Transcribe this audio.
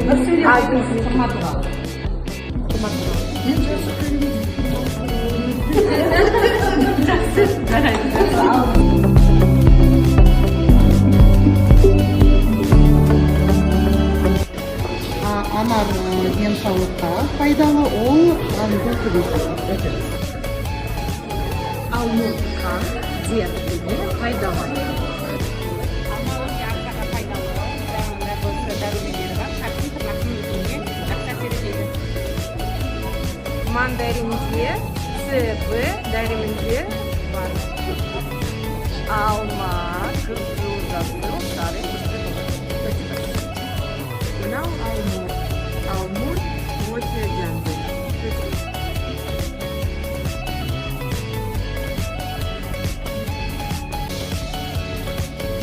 Бір сөйлем айтыңыз құрма туралы. Құрма туралы. Мен жақсы көремін. Жақсы, жарайды. Анар денсаулыққа пайдалы, ол қанды көбейтеді. Алмұрт қан дертіне пайдалы. Алма өте ағзаға пайдалы, құрамында В дәрумендері бар, шаштың, тырнақтың өсуіне жақсы әсер етеді. Мандаринде С, В дәрумендері бар. Алма қызыл жасыл.